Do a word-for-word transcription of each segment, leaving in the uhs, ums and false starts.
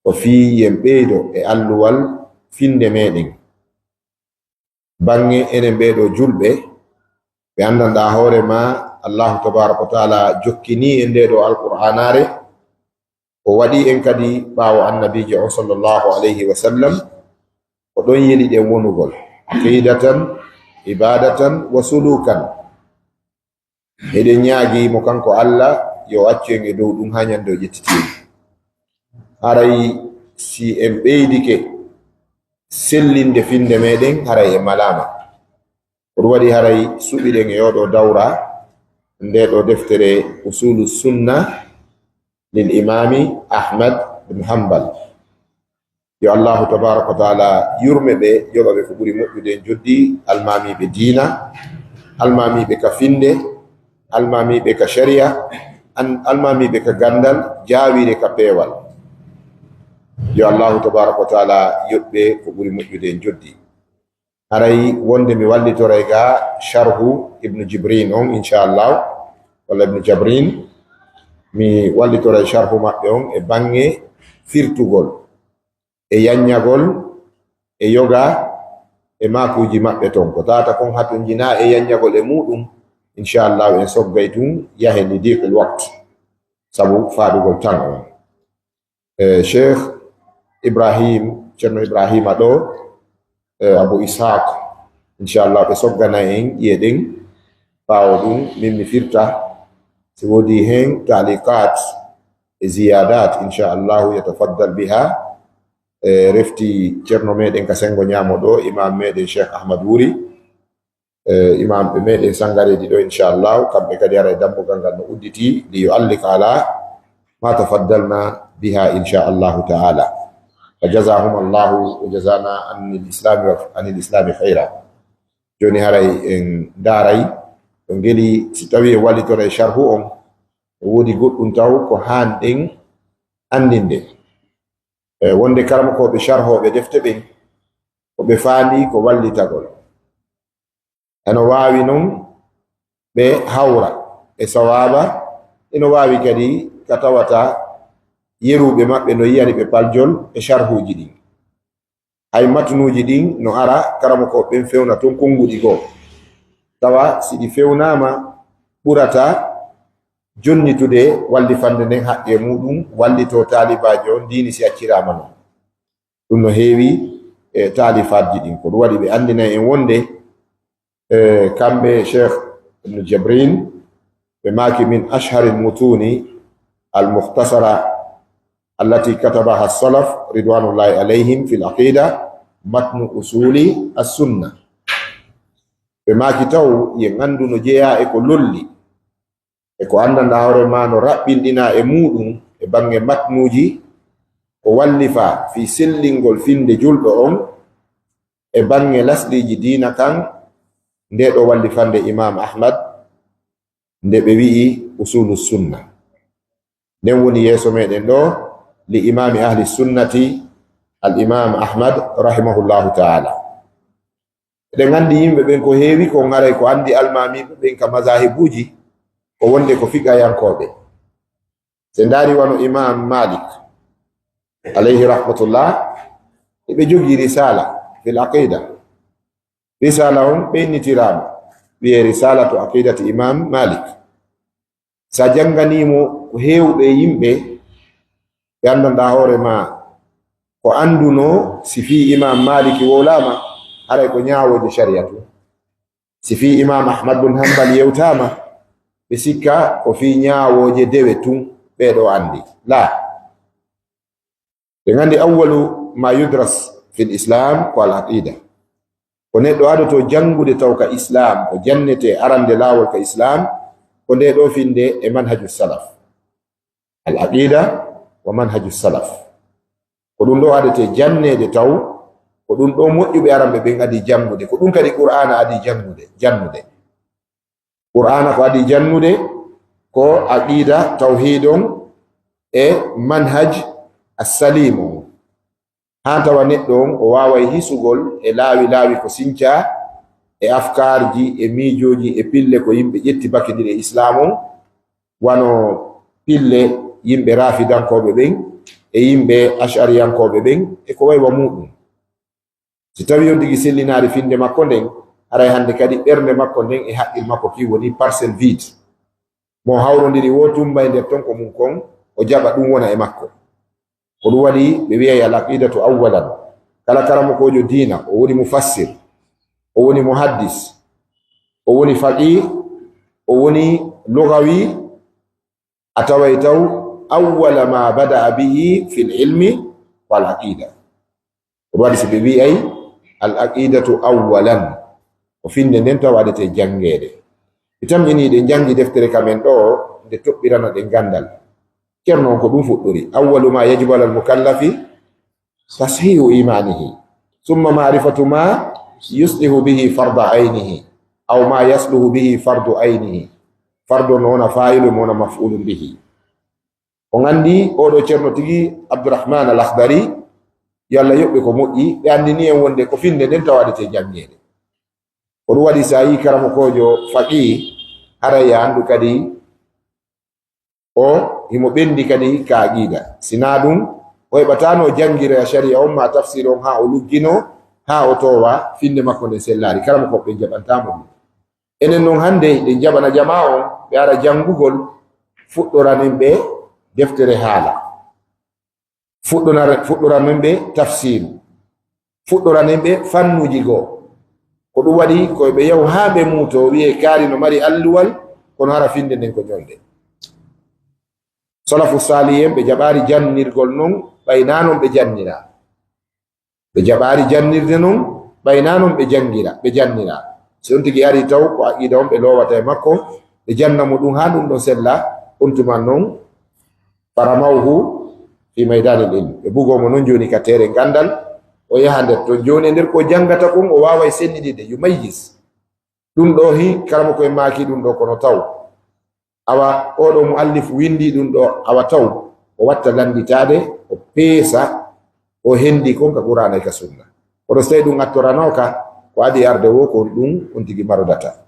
ko fii yen ɓeydo e alluwal finde meɗen. Baŋŋe enen ɓee ɗoo julɓe, ɓe anndanɗaa hoore maa, Allaahu tabaaraka wa taala jokkinii en ndee ɗoo Alqur'aanaare, o waɗii en kadi ɓaawo Annabiijo on, sallallahu alayhi wa sallam, ko ɗon yeliɗen wonugol, aqidatan, ibadatan, wa sulukan. Eɗen ñaagii mo kanko Alla, yo o accu en e dow ɗum haa ñande o ƴettiti en. Haray si en ɓeydike sellinde finde meɗen, haray en malaama. Ko ɗum waɗi haray suɓiɗen e oo ɗoo dawra, ndee ɗoo deftere Usulu Sunna lil Imaami Ahmad bin Hanbal. Yo Allaahu tabaaraka wa taala yurme ɓe, yoɓa ɓe ko ɓuri moƴƴude en joddi, almaamiiɓe diina, almaamiiɓe ka finde, almaamiiɓe ka shari'a, an-, almaamiiɓe ka ganndal, jaawiiɓe ka peewal. Yo Allaahu tabaaraka wa taala yoɓ ɓe ko ɓuri moƴƴude en joddi. Haray wonde mi wallitoray ga sharhu Ibnu Jibrin on, inchallahu, walla Ibnu Jabrin, mi wallitoray sharhu maɓɓe on e baŋŋe firtugol, e yanñagol, e yoga, e maakuuji maɓɓe ton. Ko tawata kon hatonjinaa e yanñagol e muuɗum, inchallahu, en soggay tun yahen li diiqil waqt, sabu faaɗugol tan on. E, Cheikh Ibrahim, Ceerno Ibrahima ɗoo, e, Abu Ishaq, inchallah, ɓe soggana en ƴi'e ɗen. Ɓaawo ɗum, min mi firta, si woodii hen taaliqat e ziyadat, inchallahu, yatafaddal biha. E, refti Ceerno meɗen ka senngo ñaamo ɗoo, Imam meɗen Cheikh Ahmad Wuri, e, imamɓe meɗen Sangareeji ɗoo, inchallahu, kamɓe kadi haray dambugal ngal no udditi, li yu'alliqa ala ma tafaddalna biha, inchallahu taala. Fa jazahum Allahu wa jazana anil islami wa anil islami khayra. Jooni haray en ndaaray, ɗo ngeli, si tawii en wallitoray sharhu on, no woodi goɗɗum taw ko haanɗen anndinde. E, wonde karamokooɓe sharhooɓe defte ɓen, ko ɓe faandii ko wallitagol. Eno waawi non ɓe hawra e sawaaba, eno waawi kadi ka tawata yeruuɓe maɓɓe no yi'ani ɓe paljol e sharhuuji ɗin. Hay matunuuji ɗin no ara, karamokooɓe ɓen fewna ton konnguɗi goo. Tawa si ɗi fewnaama, ɓurata jonnitude wallifannde nden haqqee muuɗum, wallitoo taalibaajo on, diini si acciraama non. Ɗum no heewi e taalifaatji ɗin. Ko ɗum waɗi ɓe anndinay en wonde, e, kamɓe Cheikh Ibn Jabrin, ɓe maaki, min ashharil mutuni al mukhtasara allati katabaha salaf ridwanullahi alayhim fil aqida, matnu usuli as sunna. Ɓe maaki taw yen anndu no jeyaa e ko lolli, e ko anndanɗaa hoore maa no raɓɓinɗinaa e muuɗum e baŋŋe matnuuji, ko wallifaa fii sellingol finde julɗo on e baŋŋe lasliiji diina kan, ndee ɗoo wallifannde Imam Ahmad, nde ɓe wi'i Usulu Sunna. Nden woni yeeso meɗen ɗoo, li imami ahli sunnati, al Imam Ahmad, rahimahullahu ta'ala. Eɗen anndi yimɓe ɓen ko heewi kon, haray ko anndi almaamiiɓe ɓen ka mazahibuuji, ko wonde ko fiqayankooɓe. Se ndaari wano Imam Malik, alayhi rahmatullah, eɓe jogii risala fil aqida. Risala on ɓeynitiraama, wi'ee Risalatu Aqidati Imam Malik. Sa jannganiimo ko heewɓe yimɓe, ɓe anndanɗaa hoore maa ko anndunoo, si fii Imam Maliki wowlaama, haray ko ñaawooje shari'a tun. Si fii Imam Ahmad bun Hanbal yewtaama, ɓe sikka ko fii ñaawooje dewe tun, ɓee ɗoo anndi. Laa. Ɓe nganndi awwalu ma yudras fil Islam ko al aqida. Ko neɗɗo adotoo janngude taw ka Islam, ko jannetee arande laawol ka Islam, ko ndee ɗoo finde e manhaju salaf. Al aqida wa manhaju salaf. Ko ɗum ɗoo adetee janneede taw, ko ɗum ɗoo moƴƴuɓe aranɓe ɓen adii janngude, ko ɗum kadi Qur'aana adii janngude, jannude. Qur'aana ko adii jannude ko aqida tawhid on e manhaj as-salim on. Haa tawa neɗɗo on o waaway hisugol e laawi laawi ko sincaa e afkaarji e miijooji e pille ko yimɓe ƴetti bakindiri e Islaam on, wano pille yimɓe raafidankooɓe ɓen e yimɓe ash'ariyankooɓe ɓen e ko waywa muɗum. Si tawi on tigi sellinaali finnde makko nden, haray hannde kadi ɓernde makko nden e haqqil makko kin woni parcelle vide. Mo hawrondiri wo tumba e nder ton ko mun kon, o jaɓa ɗum wona e makko. Ko ɗum waɗi ɓe wi'ay al aqidatu awwalan. Kala karamokoojo diina, o woni mufassir, o woni muhaddis, o woni faqih, o woni lugawi, a taway taw awwala ma bada'a bihi fil ilmi wal aqida. Ko ɗum waɗi si ɓe wi'ay al aqidatu awwalan, ko finnde nden taw waɗete janngeede. Ɓe tamƴinii ɗe njanngi deftere ka men ɗo, nde toɓɓirana ɗe nganndal. Ceerno on ko ɗum fuɗɗori. Awwalu ma yajibu alal mukallafi tashihu imanihi. Summa ma'rifatu ma yuslihu bihi farda aynihi. Aw ma yasluhu bihi fardu aynihi. Fardu no wona fa'ilu, mo wona maf'ulun bihi. On anndi oɗo ceerno tigi Abdourahmane Al Akhdari, yo Allah yoɓɓe ko moƴƴi, ɓe anndini en wonde ko finnde nden taw waɗete janngeede. Ko ɗum waɗi si a yii karamokoojo faqih, haray ya anndu kadi o himo ɓenndi kadi ka aqida. Si naa ɗum, o heɓataano janngiroya shari'a on maa tafsir on haa o luggino, haa o toowa finnde makko nden sellaari. Karamokooɓe ɓen jaɓantaa mo ɗum. Enen non hannde, ɗen jaɓana jamaa on, ɓe ara janngugol, fuɗɗoranen ɓe deftere haala. Fuɗɗonar-, fuɗɗoranen ɓe tafsiru. Fuɗɗoranen ɓe fannuuji goo. Ko ɗum waɗi ko ɓe yahu haa ɓe muuto, wi'ee kaari no mari alluwal, kono hara finnde nden ko ɲolde. Salafu saalihi en, ɓe jaɓaari jannirgol non, ɓay naa non ɓe janniraa. Ɓe jaɓaari jannirde non, ɓay naa non ɓe janngira, ɓe janniraa. Si on tigi ari taw ko aqida on ɓe loowata e makko, ɓe janna mo ɗum haa ɗum ɗon sella, on tuma non, faramawhu fi maydanil ilm. Ɓe bugoo mo non jooni ka teere nganndal, o yaha nder ton. Jooni e nder ko janngata kon, o waaway sennidinde, yumayyiz. Ɗum ɗo hi, karamoko en maaki ɗum ɗo, kono taw. Awa, oɗo muallif winndi ɗum ɗo, awa taw, o watta lannditaade, o peesa, o henndi kon ka Qur'aana e ka Sunna. Kono so tawi ɗum attoranooka, ko adii arde wo, ko ɗum on tigi marodata.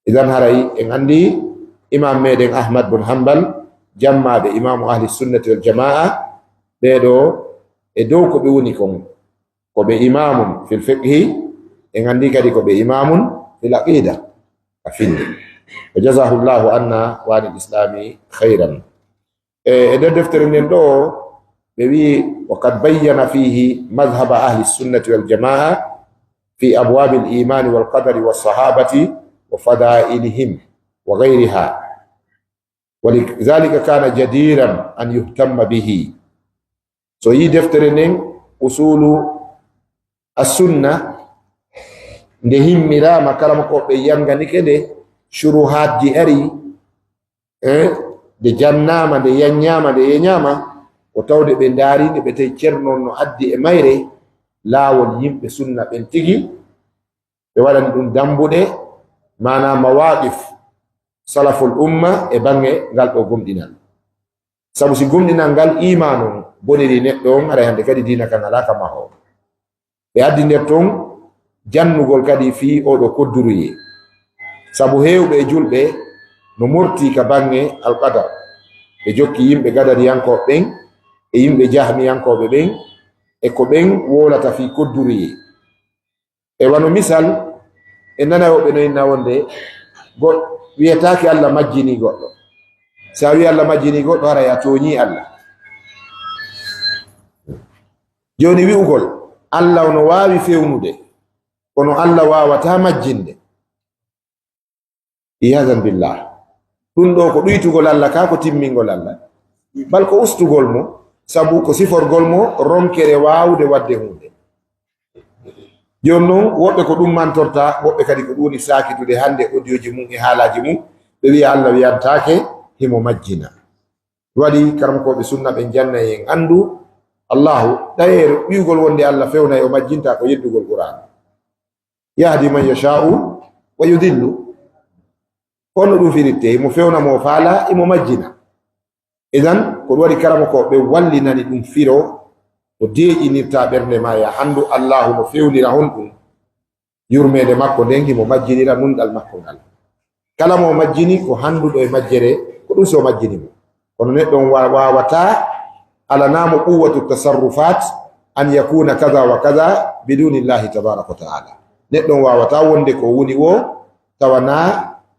Idan haray en anndi Imaam meɗen Ahmad bun Hanbal, jammaaɓe Imaamu Ahli Sunnati wal Jamaa, ɓee ɗo e dow ko ɓe woni kon, ko ɓe imaamun fil fiqhi, en anndi kadi ko ɓe imaamun fil aqida, ka finnde. Wa jazahullahu anna wa anil islami khayran. E, e nder deftere nden ɗo, ɓe wi'i, "Wa qad bayyana fihi madhhaba ahli sunnati wal jamaa fi abwabil imani wal qadari was sahabati wa fadailihim wa ghayriha. Wa lidhalika kana jadiran an yuhtamma bihi." So yi deftere nden, Usulu as-Sunna, nde himmiraama, karamokooɓe yanganike nde, shuruhaatji ari, eh, nde jannaama, nde yanyaama, nde yenyaama, ko tawde ɓe ndaari nde, ɓe tawi Ceerno on no addi e mayre laawol yimɓe sunna ɓen tigi, ɓe waɗani ɗum dambuɗe, maanaa mawaqif salaful umma e baŋŋe ngal ɗo gomɗinal. Sabu si gomɗinal ngal iimaanu on boniri neɗɗo on, haray hannde kadi diina kan alaa ka mahoowo. Ɓe addi nder ton jannugol kadi fii oo ɗoo kodduruyee. Sabu heewɓe e julɓe no mortii ka baŋŋe alqadar. Ɓe jokki yimɓe gadariyankooɓe ɓen e yimɓe jahmiyankooɓe ɓen e ko ɓen wowlata fii kodduruyee. E wano misal, en nanay woɓɓe no inna wonde, go-, wiyetaake Alla majjinii goɗɗo. Si a wi'i Alla majjinii goɗɗo, haray a tooñii Alla. Jooni wi'ugol, Alla no waawi fewnude, kono Alla waawataa majjinde. Iyaadan billah. Ɗum ɗoo ko ɗuytugol Alla, kaa ko timmingol Alla? Bal ko ustugol mo, sabu ko siforgol mo ronkere waawde waɗde huunde. Jooni non, woɓɓe ko ɗum mantorta, woɓɓe kadi ko ɗum woni saakitude hannde audio ji mum e haalaaji mum, ɓe wi'a Alla wiyantaake, himo majjina. Waɗi karamokooɓe sunna ɓen janna en anndu, Allahu, d'ailleurs, wi'ugol wonde Alla fewnay o majjinta ko yeddugol Qur'aan. Yahdi man yasha'u wa yudillu. Kono ɗum firitte, imo fewna mo faala, imo majjina. Idan, ko ɗum waɗi karamokooɓe wallinani ɗum firo, ko deeƴinirta ɓernde ma, ya anndu Allahu no fewnira honɗum, yurmeende makko nden, himo majjinira nunɗal makko ngal. Kala mo majjini ko hannduɗo e majjere, ko ɗum si o majjini mo. Kono neɗɗo on wa-, waawataa Alanaa mo quwwatu tasarrufat an yakuna kaza wa kaza biduni Llahi tabaraka wa taala. Neɗɗo on waawata wonde ko woni wo tawa na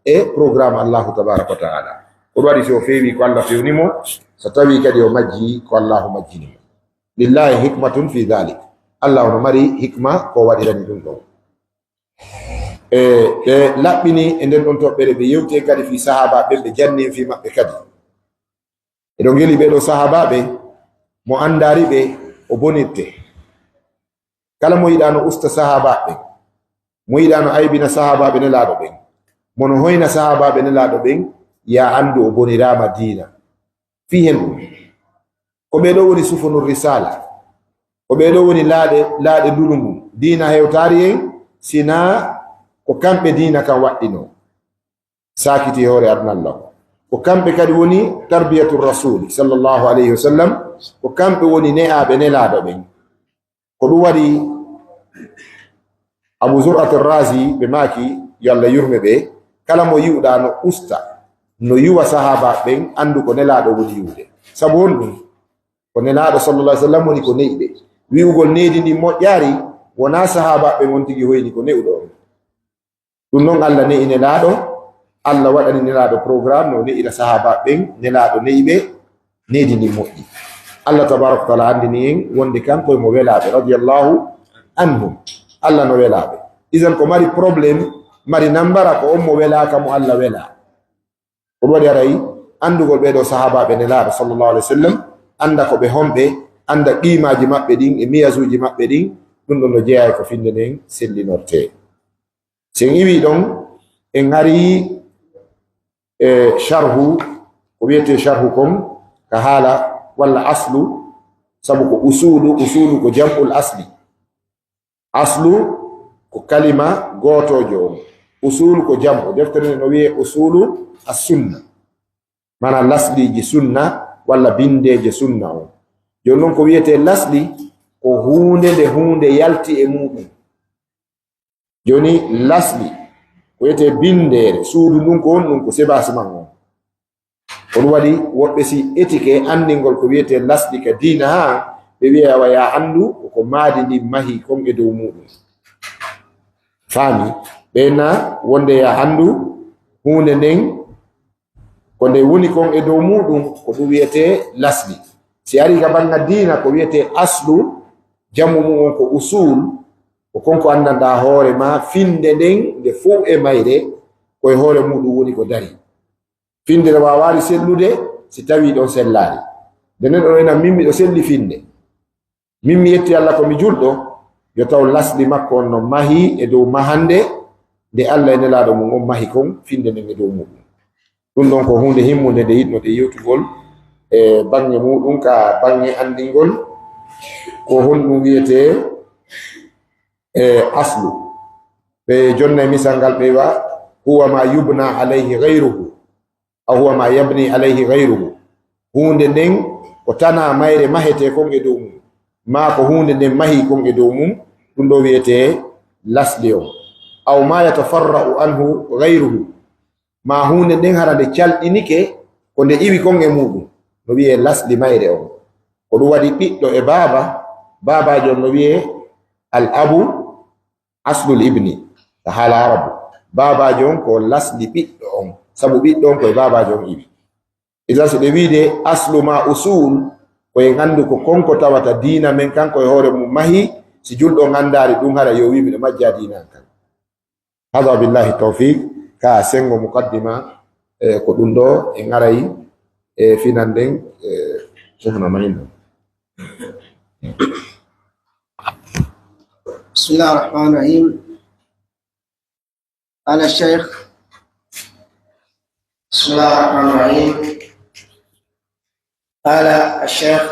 e programme Allahu tabaraka wa taala. Ko ɗum waɗi si o feewi ko Allah fewni mo, so tawi kadi o majji ko Allahu majjini mo. Lillahi hikmatun fi dhalik. Allah ono mari hikma ko waɗirani ɗum ɗon. E ɓe laɓɓini e nden ɗon toɓɓere, ɓe yewti en kadi fii sahaaba ɓen, ɓe janni en fii maɓɓe kadi. Eɗo ngeli ɓee ɗoo sahaabaaɓe, mo anndaari ɓe, o bonirte. Kala mo yiɗaano usta sahaabaaɓe ɓen, mo yiɗaano aybina sahaabaaɓe Nelaaɗo ɓen, mo no hoyna sahaabaaɓe Nelaaɗo ɓen, yaa anndu o boniraama diina. Fii hen ɗum, ko ɓee ɗoo woni sufunu risaala, ko ɓee ɗoo woni laaɗe, laaɗe nduru ngun. Diina hewtaari en, sinaa ko kamɓe diina kan waɗɗinoo. Saakiti hoore aduna Allah. Ko kamɓe kadi woni tarbiyatu rasuli sallallahu alayhi wa sallam, ko kamɓe woni ne'aaɓe Nelaaɗo ɓen. Ko ɗum waɗi Abu Zur'at Razi ɓe maaki, yo Allah yurme ɓe, kala mo yi'uɗaa no usta, no yuwa sahaaba ɓen, anndu ko Nelaaɗo woni yuwde. Sabu honɗum? Ko Nelaaɗo sallallahu alayhi wa sallam woni ko ne'i ɓe. Wi'ugol needi ndin moƴƴaari, wonaa sahaaba ɓen on tigi hoyni ko ne'uɗo on. Ɗum noon, Allah ne'i Nelaaɗo, Allah waɗani Nelaaɗo programme no ne'ira sahaaba ɓen, Nelaaɗo ne'i ɓe, needi ndin moƴƴi. Allah tabaraka wa taala anndini en wonde kanko e mo welaaɓe, radiyallahu anhum. Allah no welaaɓe. Izan ko mari problème, mari nambara ko on mo welaaka mo Allah welaa. Ko ɗum waɗi aray anndugol ɓee ɗoo sahaabaaɓe Nelaaɗo sallallahu alayhi wa sallam, annda ko ɓe honɓe, annda qiimaaji maɓɓe ɗin e miyasuuji maɓɓe ɗin, ɗum ɗon no jeyaa e ko finnde nden sellinortee. Si en iwii ɗon, en arii e sharhu, ko wiyetee sharhu kon, ka haala walla aslu, sabu ko usulu, usulu ko jam'ul asli. Aslu ko kalima gootoojo on. Usulu ko jam'u. Deftere nde no wiyee Usulu as-Sunna. Maanaa lasliiji sunna walla binndeeje sunna on. Jooni non ko wiyetee lasli ko huunde nde huunde yalti e muuɗum. Jooni lasli ko wiyetee binndeere, suudu ndun ko honɗun? Ko sebasiman on. Ko ɗum waɗi woɓɓe si etike anndingol ko wiyetee lasli ka diina haa, ɓe wi'a awa yaa anndu ko, ko maadi ndin mahi kon e dow muuɗum. Faami? Ɓe na wonde yaa anndu huunde nden ko nde woni kon e dow muuɗum, ko ɗum wiyetee lasli. Si arii ka bannga diina, ko wiyetee aslu, jamu mu'un ko usul, ko kon ko anndanɗaa hoore maa, finnde nden nde fow e mayre, ko e hoore muuɗum woni ko darii. Finnde nde waawaali sellude si tawii ɗon sellaali. Nde neɗɗo wayna min miɗo selli finnde. Min mi yetti Allah ko mi julɗo, yo taw lasli makko on no mahii e dow mahande nde Allah e Nelaaɗo mum on mahi kon, finnde nden e dow muuɗum. Ɗum ɗon ko huunde himmunde nde yiɗnoɗen yewtugol e baŋŋe muuɗum, ka baŋŋe anndingol ko honɗum wiyetee e aslu. Ɓe jonna e misal ngal ɓe wa, huwa ma yubna alayhi ghayruhu. Aw huwa ma yabni alayhi ghayruhu. Huunde nden ko tanaa mayre mahetee kon e dow mum, maa ko huunde nden mahii kon e dow mum, ɗum ɗoo wiyetee lasli on. Aw ma yatafarra'u anhu ghayruhu. Maa huunde nden hara nde calɗinike ko nde iwi kon e muuɗum, no wiyee lasli mayre on. Ko ɗum waɗi ɓiɗɗo e baaba, baabaajo on no wiyee al abu aslul ibni, ka haala Arabu. Baabaajo on ko lasli ɓiɗɗo on, sabu ɓiɗɗo on ko e baabaajo on iwi. Idan, so ɓe wiide aslu ma usul, ko en anndu ko kon ko tawata diina men kan ko e hoore mum mahi, si julɗo on anndaali ɗum, hara yo wii miɗo majjaa diina an kan. Hada billahi tawfiq, ka senngo muqaddima, e ko ɗum ɗoo en aray e finan nden, e Cheikhna Mahin. بسم الله الرحمن الرحيم. قال الشيخ، بسم الله الرحمن الرحيم. قال الشيخ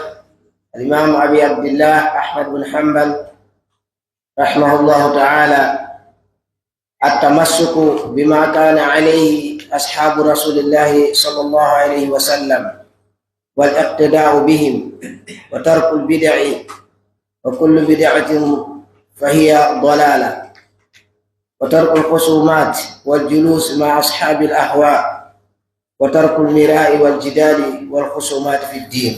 الإمام أبي عبد الله أحمد بن حنبل رحمه الله تعالى: التمسك بما كان عليه أصحاب رسول الله صلى الله عليه وسلم، والاقتداء بهم، وترك البدع، وكل بدعة فهي ضلالة، وترك الخصومات والجلوس مع أصحاب الأهواء، وترك المراء والجدال والخصومات في الدين.